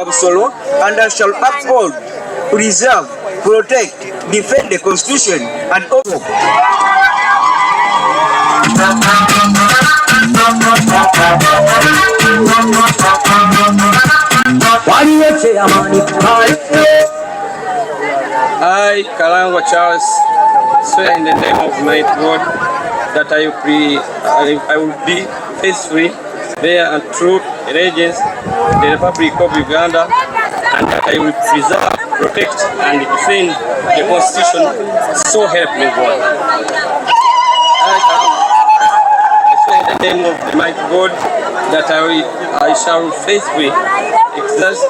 Busolo, and I shall uphold, preserve, protect, defend the Constitution and all. I, Kalangwa Charles, swear in the name of my God that I will be faithfully bear and true allegiance to the Republic of Uganda, and that I will preserve, protect, and defend the Constitution. So help me God. I swear in the name of the mighty God that I shall faithfully exercise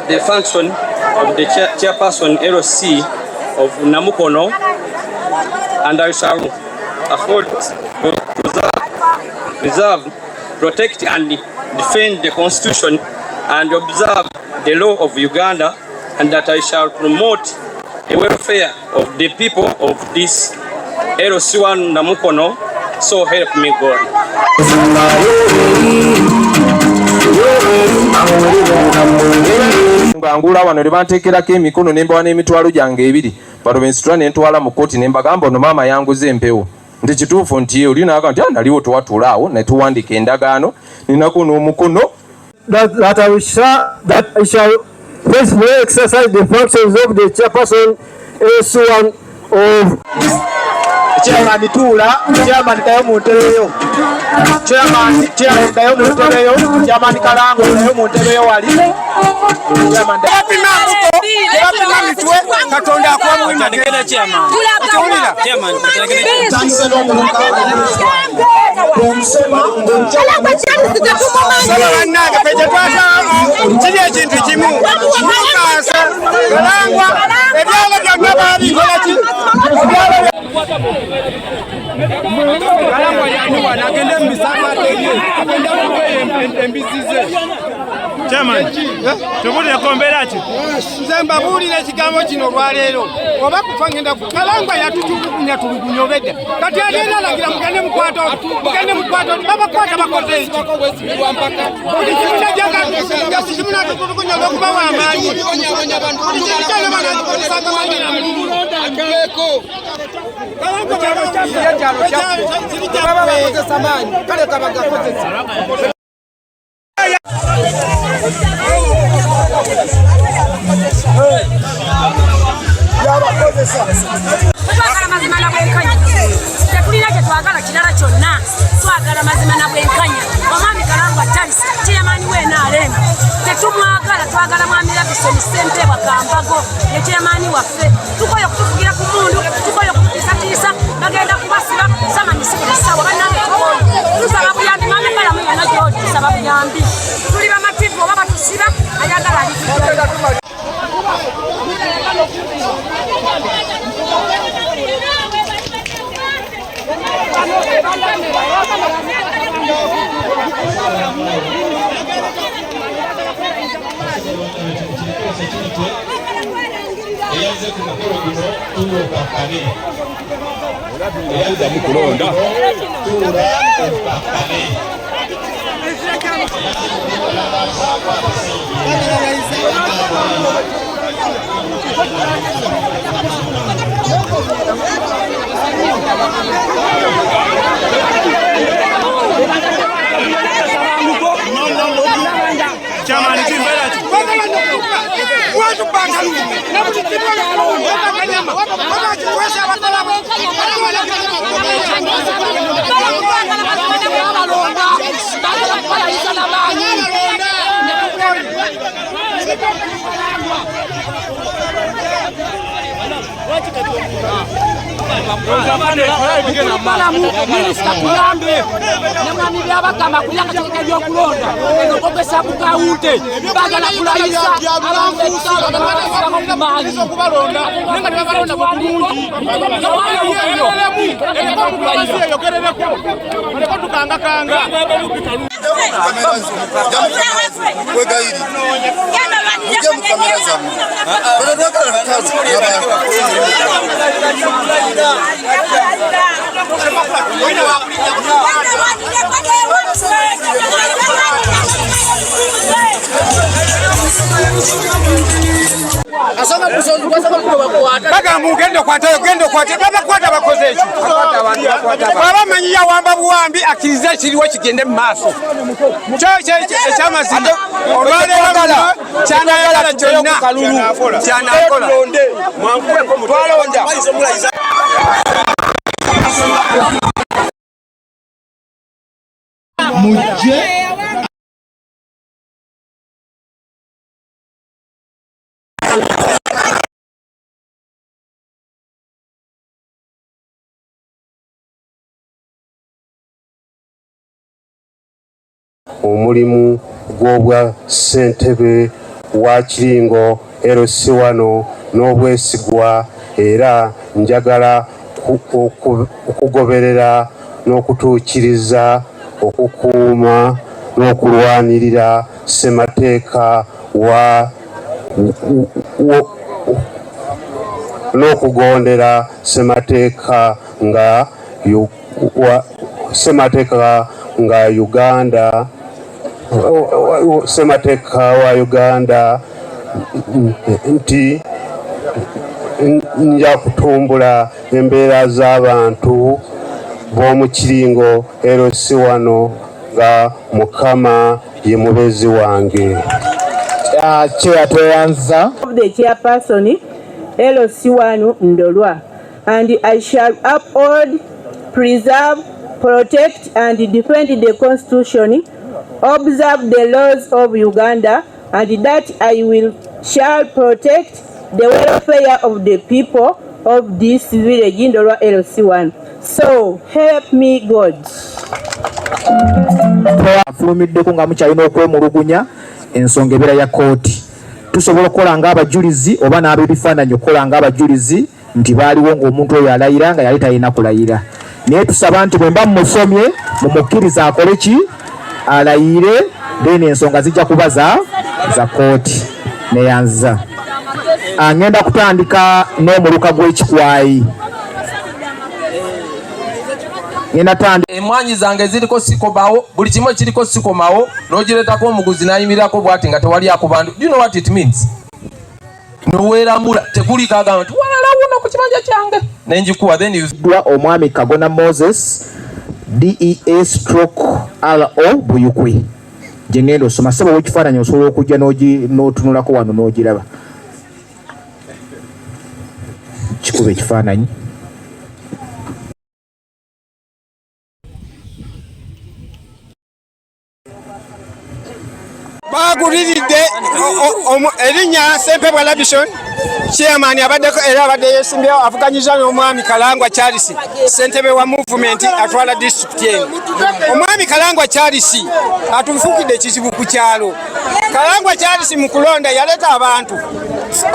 the function of the chairperson LC of Namukono, and I shall afford, preserve, protect, and defend the Constitution and observe the law of Uganda, and that I shall promote the welfare of the people of this LC1 Namukono. So help me God. Nga ngula wano ne banteekerako emikono ne mbawa n'emitwalo gyange ebiri, bano bensitula ne ntwala mu kkooti ne mbagamba ono maama yanguze empewo nti kituufu nti oli naga nti naliwo twatuula awo ne tuwandiika endagaano ninako n'omukono. That I shall faithfully exercise the functions of the chairperson S1 of Chairman tuula, Chairman ddayo mu ntebe yo. Chairman, Chairman ddayo mu ntebe yo. Chairman Kalango ddayo mu ntebe yo wali. Chairman Tebapima mbugo, tebapima mitwe, Katonda akuwa muwima. Okiwulira? Saba bannange, ffe kye twasalawo kiri ekintu kimu. Mukaasa, Kalangwa, ebyalo byonna baabikola ki? Ebyalo Kalangwa yani wano agende mu bisaka agende akuba embizzi ze. Chairman, tubuulireko mbeera ki? Nze mbabuulira ekigambo kino olwaleero, oba kufa ngenda ku Kalangwa yatutulugunya tulugunya obedda, kati agenda alagira mugende mukwata oli, mugende mukwata oli, babakwata bakoze eki? Buli kimu najjanga kimu natutulugunya olw'okuba wa maanyi, buli kintu kyonna banakikozesanga maanyi na mululu. Baba bakozesa maanyi, kale kabagakozesa. Twagala mazima na bwenkanya, tetulina kye twagala kirala kyonna, twagala mazima na bwenkanya. Omwami Kalangwa Charles chairman we NRM tetumwagala, twagala mwami Robinson Ssempebwa Kambago ye chairman waffe. Tukoye okutuvugira ku mundu, tukoye okututiisatiisa, bagenda kubasiba samanyisi buli ssaawa. Bannange tukoye, tusaba buyambi, mwami Balamu yonna gy'oli tusaba buyambi, tuli bamativu oba batusiba ayagala ali. Eyaze ku mukolo guno tuula okakkane, eyaze ku mukolo guno tuula okakkane. Chairman, ki mbeera ki? Balamu minisita tuyambe ne mwami Byabakama kuyanga kyeka ebyokulonda eno gogesa ku kawunte bagala kulayisa abantu maanyi Bagamba ugenda okwata, ogenda okwata, babakwata bakoze eki? Bwaba amanyi yawamba buwambi, akkirize ekiriwo kigende mu maaso. Kyo ekyamazima olwaleero kyanayagala kyonna kyanakola. Twalonda mujje. Omulimu gw'obwa ssentebe wa Kiringo LC wano n'obwesigwa, era njagala okugoberera n'okutuukiriza, okukuuma n'okulwanirira ssemateeka wa n'okugondera ssemateeka nga ssemateeka nga Uganda, ssemateeka wa Uganda, nti nja kutumbula embeera z'abantu b'omu Kiringo LC wano nga Mukama ye mubeezi wange. Chair, tweyanza. Of the chairperson LC1 Ndolwa, and I shall uphold, preserve, protect and defend the Constitution, observe the laws of Uganda, and that I will shall protect the welfare of the people of this village Ndolwa LC1. So help me God. Afulumiddeko nga mukyalina okwemulugunya, ensonga ebeera ya kooti. Tusobola okukola ng'abajulizi oba n'ab'ebifaananyi okukola ng'abajulizi nti baaliwo ng'omuntu oyo alayira nga yali talina kulayira, naye tusaba nti bwe mba mumusomye mumukkiriza akole ki, alayire, then ensonga zijja kuba za kooti. Neyanziza. Ngenda kutandika n'omuluka gw'Ekikwayi. Ngenda tandika. Emwanyi zange ziriko sikomawo, buli kimu ekiriko sikomawo, n'ogireetako omuguzi n'ayimirirako bw'ati nga tewali akubandu. Do you know what it means? Noweeramula tekuliko agamba nti walala wuno ku kibanja kyange nenjikuwa, then you Dwa omwami Kagona Moses, DEA stroke RO Buyukwe, gye ngenda osoma. Ssebo w'ekifaananyi, osobola okujja n'otunulako wano n'ogiraba. Kikuba ekifaananyi. Baguliridde erinnya Sempebwa Labison, chairman abaddeko era abadde yesimbyewo avuganyiza n'omwami Kalangwa Charles, ssentebe wa movement atwala disitulikiti eno. Omwami Kalangwa Charles atufuukidde ekizibu ku kyalo. Kalangwa Charles mu kulonda yaleeta abantu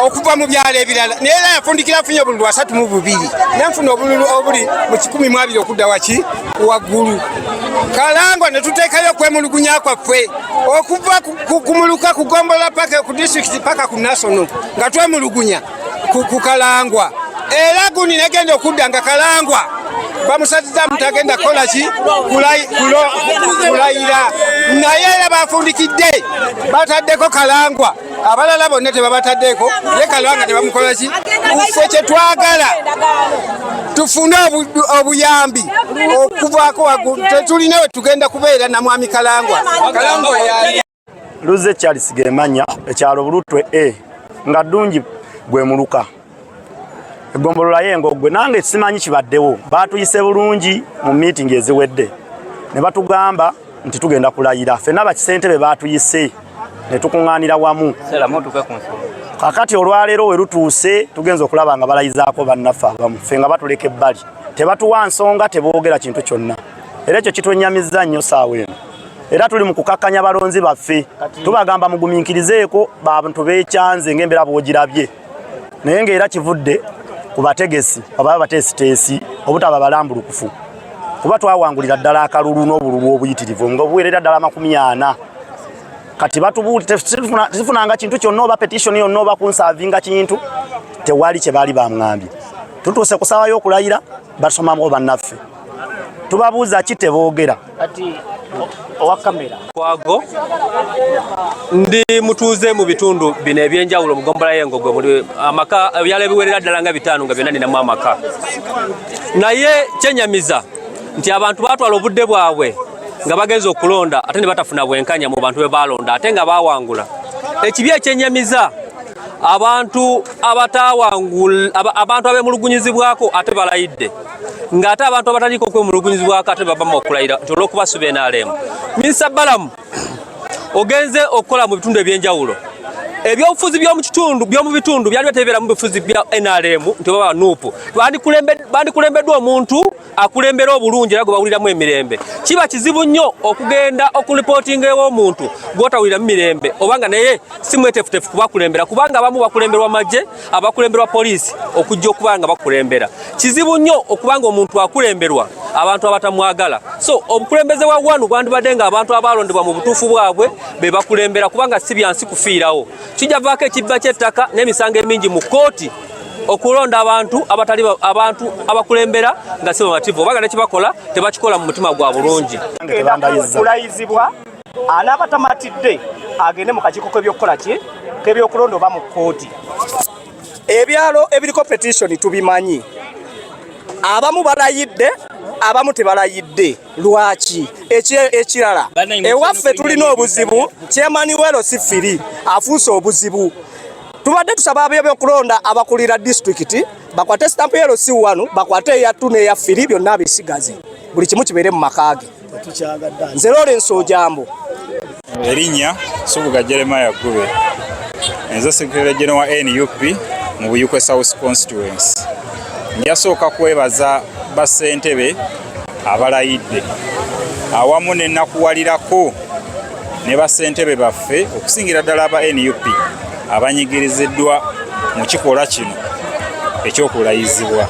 okuva mu byalo ebirala, naye era yafundikira afunye obululu 32, nenfuna obululu obuli mu 120 okudda waki waggulu. Kalangwa ne tuteekayo okwemulugunya kwaffe okuva ku muluka, ku gombola, paka ku disitulikiti, paka ku national, nga twemulugunya ku Kalangwa. Era gundi negenda okudda nga Kalangwa bamusazizza mutagenda kukola ki, kulayira, naye era bafundikidde bataddeko Kalangwa, abalala bonna tebabataddeeko, ye Kalangwa tebamukola ki. Ffe kyetwagala tufune obuyambi okuvaako waggulu. Tetulina we tugenda kubeera na mwami Kalangwa. Kalangwa yali Luze Charles Gemanya, ekyalo Bulutwe A, nga Ddungi gwe muluka, egombolola y'Engogwe. Nange simanyi kibaddewo. Baatuyise bulungi mu meeting eziwedde ne batugamba nti tugenda kulayira ffenna. Bakisentebe baatuyise ne tukuŋŋaanira wamu. Kakati olwaleero we lutuuse, tugenza okulaba nga balayizaako bannaffe abamu, ffe nga batuleka ebbali, tebatuwa nsonga, teboogera kintu kyonna, era ekyo kitwenyamizza nnyo saawa eno. Era tuli mu kukakkanya balonzi baffe, tubagamba mugumiikirizeeko, bantu beekyanze ng'embeera bw'ogirabye, naye ng'era kivudde ku bategesi oba bateesiteesi obutaba balambulukufu, kuba twawangulira ddala akalulu n'obululu obuyitirivu nga obuweerera ddala 40. Kati batubuuli tetufunanga kintu kyonna oba petition yonna oba kunservinga kintu, tewali kye baali baŋŋambye. Tutuuse ku ssaawa y'okulayira, basomamu bannaffe, tubabuuza ki, teboogera. Kati Owa kamera. Kwago ndi mutuuze mu bitundu bino ebyenjawulo mu ggombolola y'Engogwe, muli amaka ebyalo ebiwerera ddala nga 5 nga byonna ninamu amaka. Naye kyenyamiza nti abantu batwala obudde bwabwe nga bagenze okulonda ate ne batafuna bwenkanya mu bantu be balonda ate nga bawangula. Ekibi ekyenyamiza abantu abatawangula, abantu abemulugunyizibwako ate balayidde, ng'ate abantu abataliiko okwemulugunyizibwako ate babamu okulayira nti olw'okuba si BNRM. Minisita Balamu, ogenze okukola mu bitundu ebyenjawulo, ebyobufuzi by'omu kitundu by'omu bitundu byali batebeera mu bifuzi bya NRM nti oba NUP, bandikulembeddwa omuntu akulembera obulungi era gwe bawuliramu emirembe. Kiba kizibu nnyo okugenda okulipootinga ew'omuntu gw'otawuliramu mirembe oba nga naye si mweteefuteefu kubakulembera, kubanga abamu bakulemberwa magye, abakulemberwa poliisi okujja okuba nga bakulembera. Kizibu nnyo okuba nga omuntu akulemberwa abantu abatamwagala. So obukulembeze bwa wanu bwandibadde nga abantu abalondebwa mu butuufu bwabwe be bakulembera, kubanga si byansi kufiirawo. Kijja vaako ekibba ky'ettaka n'emisango emingi mu kkooti okulonda abantu abatali abantu abakulembera nga si bamativu oba nga nekibakola tebakikola mu mutima gwa bulungi. Kulayizibwa anaaba tamatidde agende mu kakiiko k'ebyokukola ki k'ebyokulonda oba mu kkooti. Ebyalo ebiriko petition tubimanyi, abamu balayidde, abamu tebalayidde. Lwaki? Ekirala, ewaffe tulina obuzibu, chairman wa LC three afuuse obuzibu. Tubadde tusaba ab'ebyokulonda abakulira disitulikiti bakwate sitampu ya LC 1, bakwate eya 2 n'eya 3, byonna bisigaze, buli kimu kibeere mu maka ge. Nze Lawrence Ojambo. Erinnya Subuga Jeremiah Gube, nze Secretary General wa NUP mu Buyikwe South Constituency. Njasooka kwebaza bassentebe abalayidde awamu nenakuwalirako ne bassentebe baffe, okusingira ddala aba NUP abanyigiriziddwa mu kikolwa kino ekyokulayizibwa.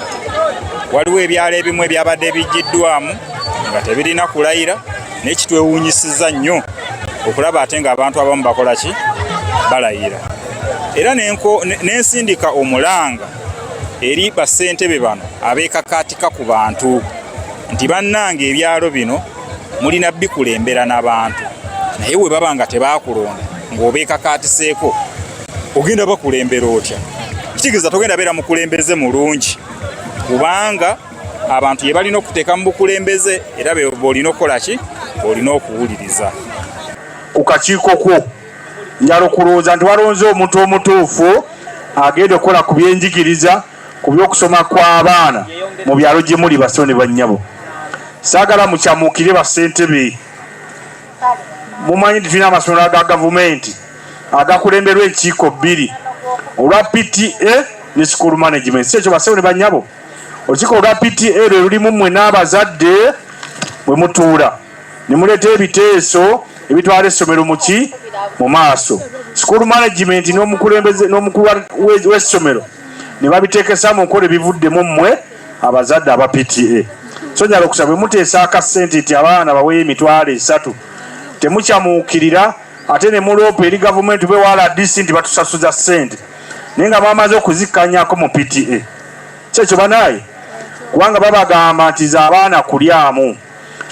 Waliwo ebyalo ebimu ebyabadde bijjiddwamu nga tebirina kulayira, naye kitwewuunyisizza nnyo okulaba ate ng'abantu abamu bakola ki, balayira. Era nensindika omulanga eri bassentebe bano abeekakaatika ku bantu nti bannange, ebyalo bino mulina bikulembera n'abantu, naye bwe baba nga tebakulonda ng'obeekakaatiseeko, ogenda bakulembera otya? Kitegeeza togenda beera mukulembeze mulungi, kubanga abantu ye balina okuteeka mu bukulembeze era bolina okukola ki, olina okuwuliriza. Ku kakiiko kwo njala okulowooza nti walonze omuntu omutuufu agenda okukola ku byenjigiriza, ku byokusoma kw'abaana mu byalo gye muli. Bassebo ne bannyabo, saagala mukyamuukire bassentebe. Mumanyi nti tulina amasomero aga gavumenti agakulemberwa enkiiko bbiri, olwa PTA ne school management. Si ekyo, bassebo ne bannyabo? Olukiiko olwa PTA lwe lulimu mmwe n'abazadde bwe mutuula ne muleeta ebiteeso ebitwala essomero muki mu maaso. School management n'omukulembeze n'omukulu w'essomero ne babiteekesa mu nkola ebivuddemu mmwe abazadde aba PTA. So njala okusaba, bwe muteesa akasente nti abaana baweeyo 300,000, temukyamuukirira ate ne muloopa eri gavumenti be wa RDC nti batusasuza ssente, naye nga bamaze okuzikkanyako mu PTA. Kyekyo banaaye, kubanga babagamba nti za abaana kulyamu.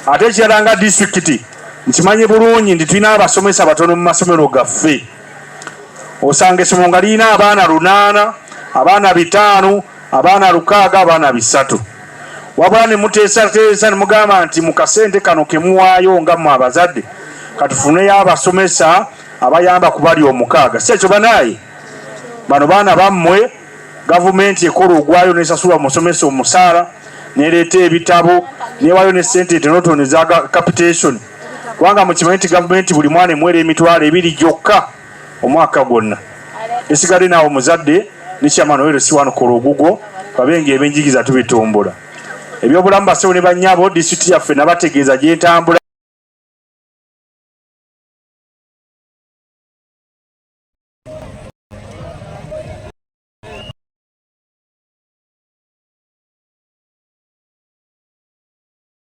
Ate ekirala, nga disitulikiti nkimanyi bulungi nti tulina abasomesa batono mu masomero gaffe. Osanga essomero nga lirina abaana 800, abaana 500, abaana 600, abaana 300, wabula ne muteesateesa ne mugamba nti mu kasente kano ke muwaayo nga mmwe abazadde, katufuneyo abasomesa abayamba ku bali 6. Si ekyo banaaye? Bano baana bammwe. Gavumenti ekola ogwayo nesasula omusomesa omusaala, nereeta ebitabo, newayo ne sente entonotono eza capitation, kubanga mukimanyi nti gavumenti buli mwana emuwera 20,000 gyokka omwaka gwonna. Esigadde naawe omuzadde ne chairman wa LC wano, kola ogugwo babe nga ebyenjigiriza tubitumbula. Ebyobulamu, bassebo ne bannyabo, disitulikiti yaffe nabategeeza gyentambula.